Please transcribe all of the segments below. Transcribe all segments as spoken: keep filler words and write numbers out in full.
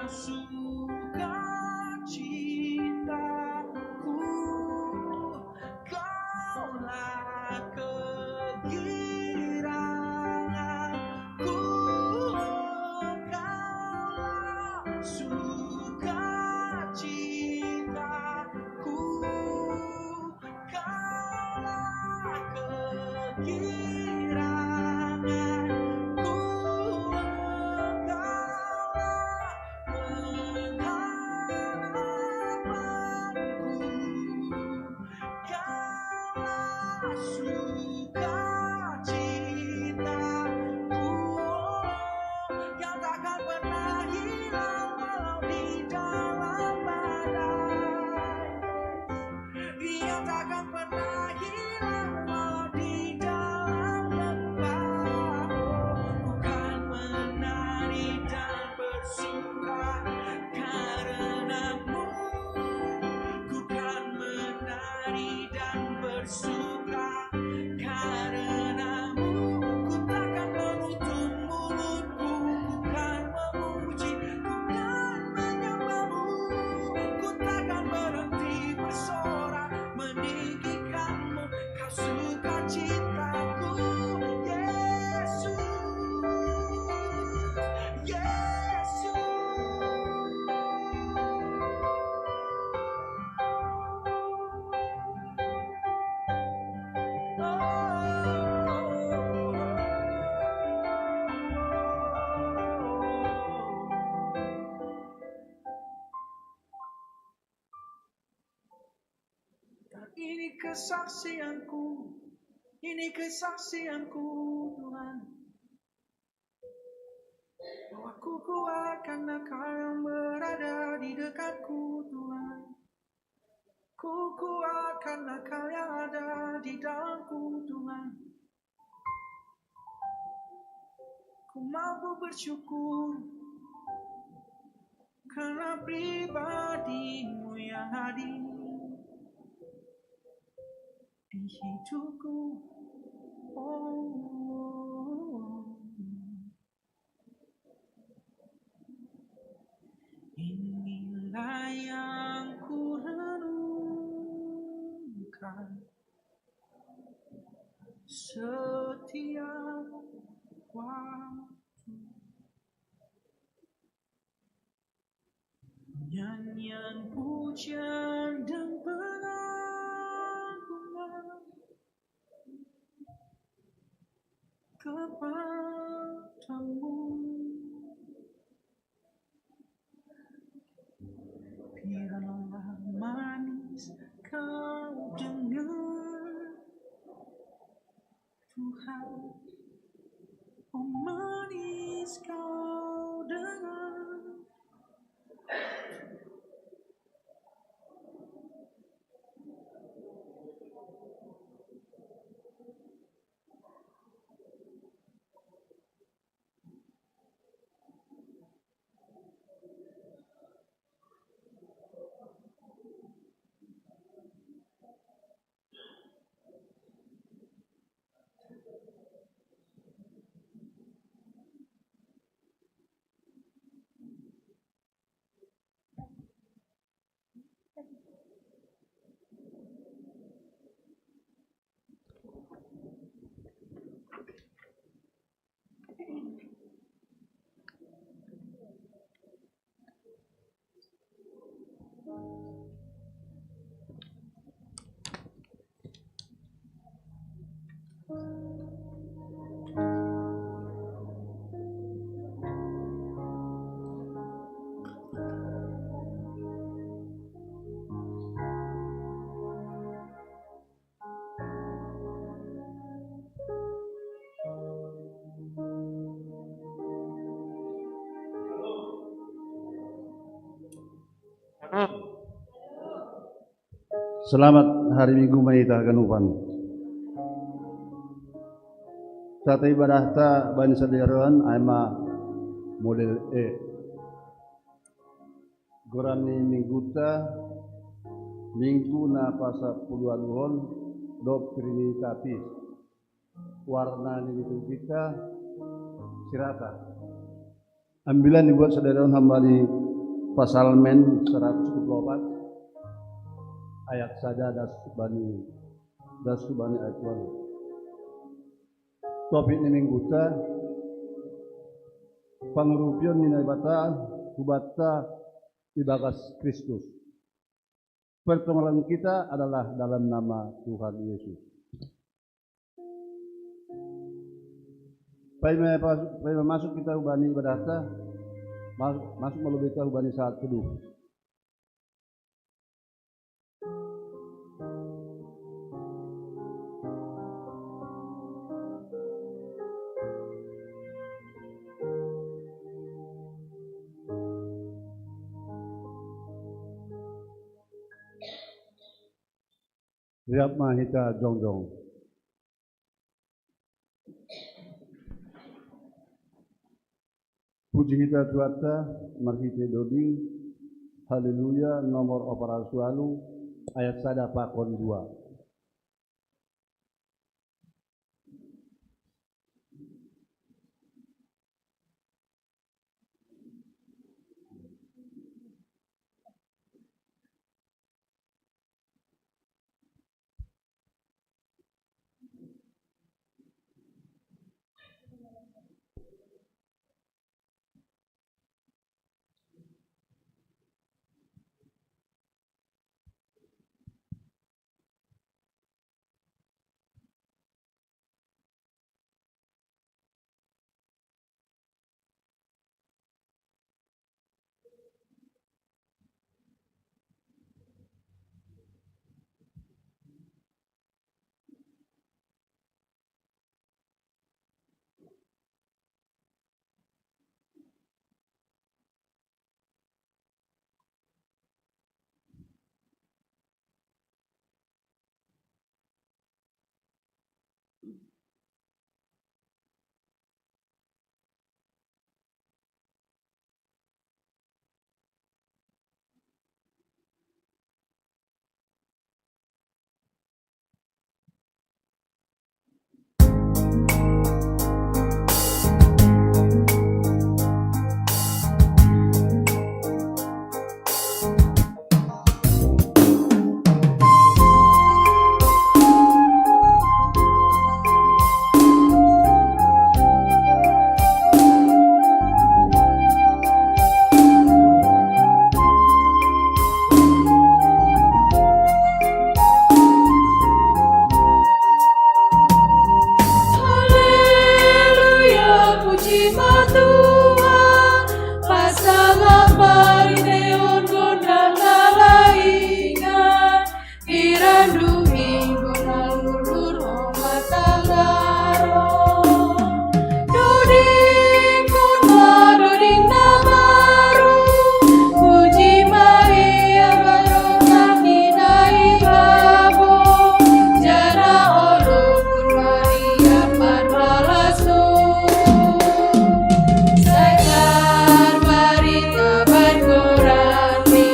Sukacitaku, kaulah kegiranganku, kaulah sukacitaku, kaulah kegiranganku, kaulah pengharapanku, kaulah sukacitaku, yang takkan pernah hilang walau di dalam badai, yang takkan pernah hilang walau di dalam lembah. Ku kan menari dan bersuka karenamu. Ku kan menari dan bersuka karenamu. Ku takkan menutup mulutku, ku kan memuji, ku kan menyembahmu. Ku takkan berhenti bersorak meninggikanmu, kau sukacitaku, Yesus, Yesus. Dan ini kesaksianku, ini kesaksianku, Tuhan, bahwa ku kuat karena Kau yang berada di dekatku, Tuhan. Ku kuat karena Kau yang ada di dalamku, Tuhan. Ku mampu bersyukur karena pribadimu yang hadir di hidupku. Oh, inilah yang ku renungkan setiap waktu. Nyanyian, pujian, dan pengagungan kepadamu. Biarlah manis Kau dengar, Tuhan. Oh, manis Kau dengar. Selamat hari Minggu manita ganupan. Tata ibadah ta bani sadari on ai ma model E. Goran ni mingguta, minggu na pasapuluh waluhon dob Trinitatis. Warna ni liturgita sirata. Ambilan ni buat sadari on hambali Pasalmen seratus dua puluh empat ayat sada das bani, das bani ayat dua. Topik ni minggu ta, pangurupion ni Naibata, hubatta ibagas Kristus. Pertolongan kita adalah dalam nama Tuhan Yesus. Paima, paima masuk kita hubani ibadahta, masuk, masuk ma lobei ta hubani saat teduh. Riap ma hita jongjong. Puji hita Tuhanta, marhite doding. Haleluya, nomor opat ratus walu, ayat sada pakon dua. Haleluya, puji ma Tuhan, pasanga pariteon gondang na laingan, di randu minggu na lulur o matangaro. Doding kurma, doding na baru, puji Maria, baru kami na i babo, jana olo kurma Maria parpalasu. Sai tarbarita baen goranmi,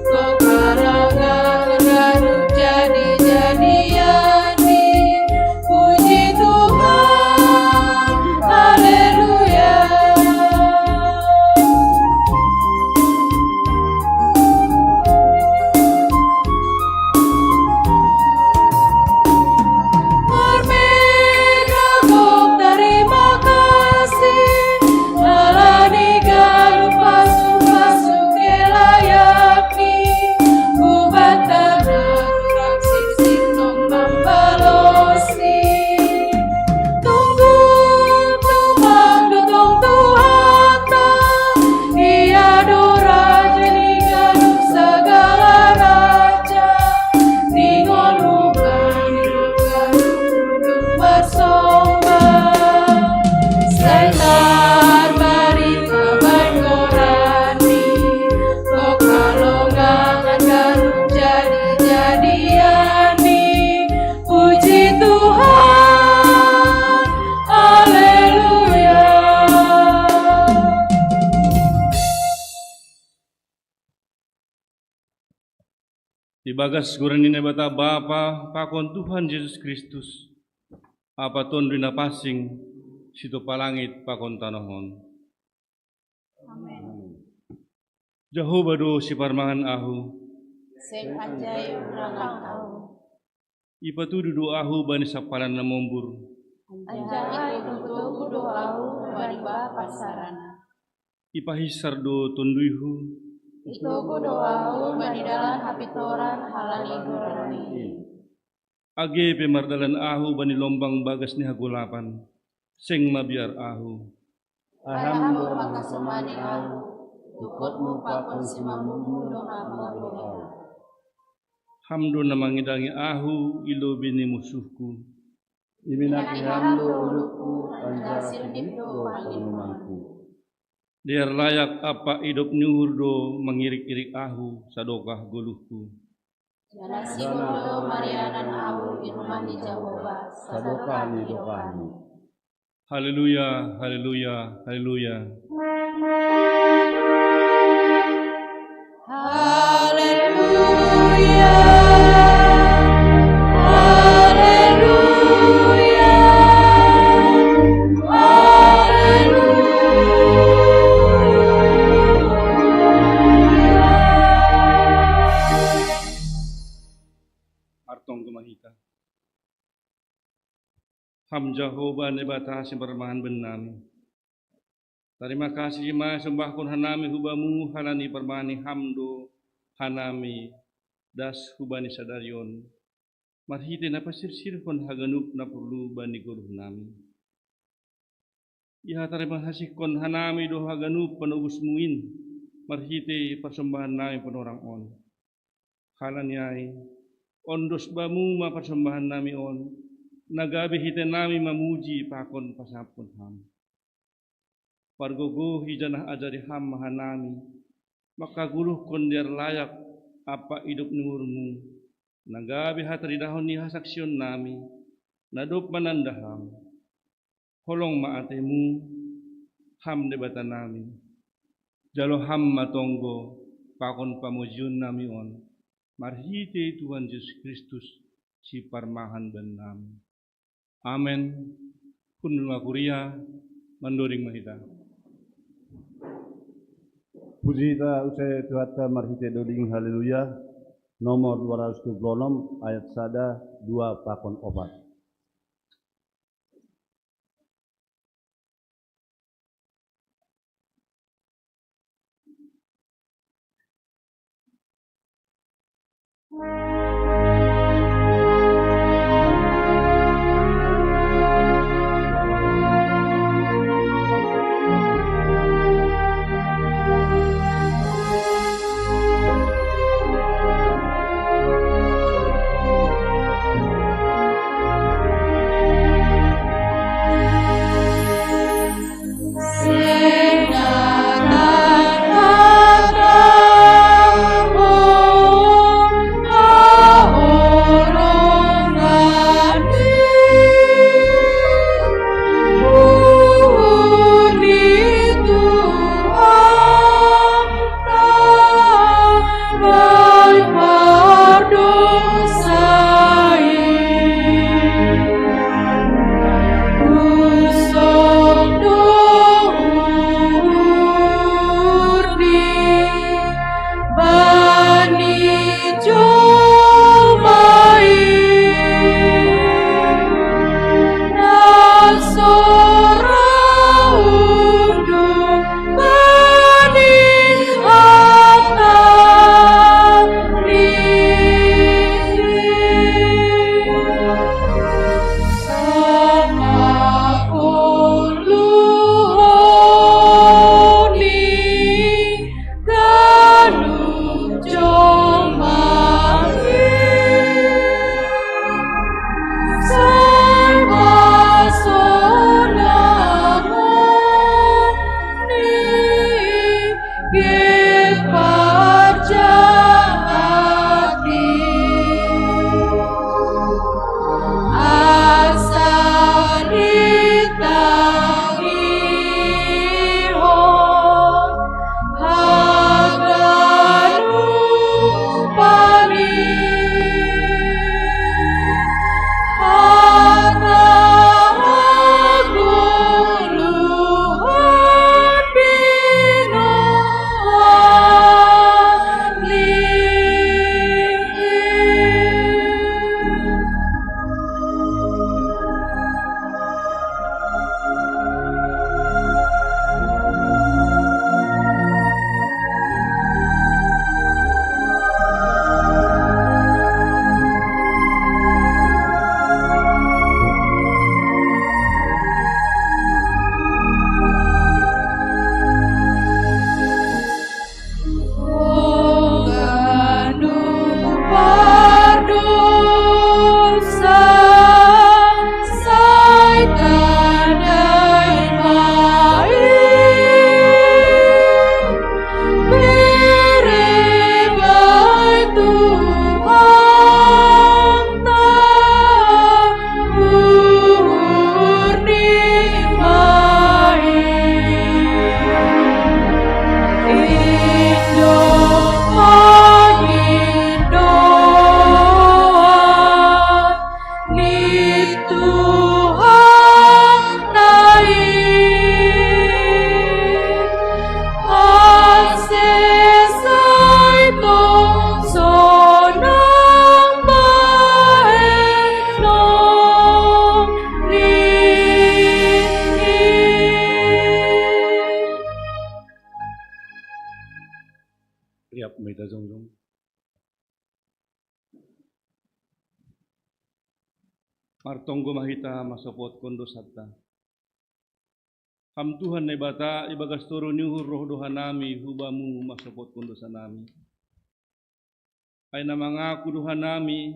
gok halongangan ganup jadi-jadianmi. Puji Tuhan, haleluya. Marmegah gok tarima kasih, ala ni ganup pasu-pasu kelayakmi, hubanta na turang sirsir tong mambalosi. Tunggu-tunggu mangdotong Tuhanta, Ia do Raja ni ganup sagala raja, ningon hubani do ganup unduk marsomba. Sai tarbarita baen goranmi, gok halongangan ganup jadi-jadianmi. Puji Tuhan, haleluya. Ibagas goran ni Naibata Bapa pakon Tuhan Jesus Kristus, Ama Tonduy Napansing, Sitompa langit pakon tanoh on. Amen. Jahowa do siparmangan ahu. Seng anjai uranggang ahu. Ipatudu do ahu bani sampalan na mombur. Anjaha itogu-togu do ahu bani bah pansarana. Ipahinsar do tonduyhu. Itogu do ahu bani dalan hapintoran halani goran in. Age pe mardalan ahu bani lombang bagas ni hagolapan, seng mabiar ahu. Ai Ham do manghasomani ahu, tungkotmu pakon simambungmu do hapagolo ahu. Ham do na mangidangi ahu i lobei ni musuhku. Iminaki Ham do ulungku anjaha sirnip do panginumanku. Dear layak ampa idop ni uhur do mangirik-irik ahu sadokah goluhku. Jala sihol do marianan ahu i rumah ni Jahowa sadokah ni dokahni. Haleluya, haleluya, haleluya. Haleluya, haleluya, haleluya. Martonggo ma hita. Ham Jahowa Naibata siparmangan bennami. Tarima kasih ma sombahkon hanami hu Bamu halani parmangan ni Ham do hanami das hubani sadari on, marhitei na pasirsirhon haganup na porlu bani goluhnami. Ihatarimakasihkon hanami do haganup panobusmu in, marhitei parsombahannami panorang on. Halani ai, ondos Bamu ma parsombahannami on, na gabe hitenami mamuji pakon pasahaphon Ham. Pargogohi janah ajari Ham ma hanami, mangkagoluhkon dear layak ampa idop ni uhurmu, na gabe hataridahon ni hasaksionnami, na dob mananda Ham. Holong ma atemu, Ham Deibatanami. Jalo Ham ma tonggo pakon pamujionnami on, marhitei Tuhan Jesus Kristus, siparmangan bennami. Amen. Hundul ma kuria, mandoding ma hita. Puji hita use Tuhanta marhitei doding haleluya, nomor dua ratus dua puluh enam, ayat sada, dua pakon opat. Riap ma hita jongjong. Martonggo ma hita masopotkon dosanta. Ham Tuhan Naibata, ibagas toru ni uhur roh do hanami hu Bamu masopotkon dosanami. Ai na mangaku do hanami,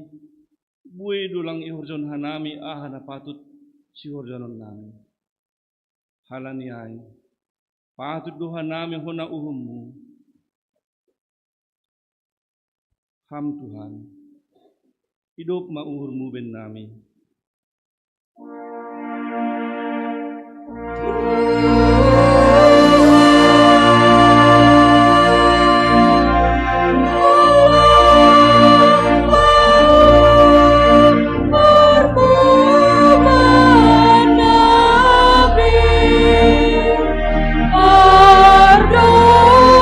boi do lang ihorjahon hanami aha na patut sihorjahononnami. Halani ai, patut do hanami hona uhumMu. Ham Tuhan, idop ma uhurMu bennami.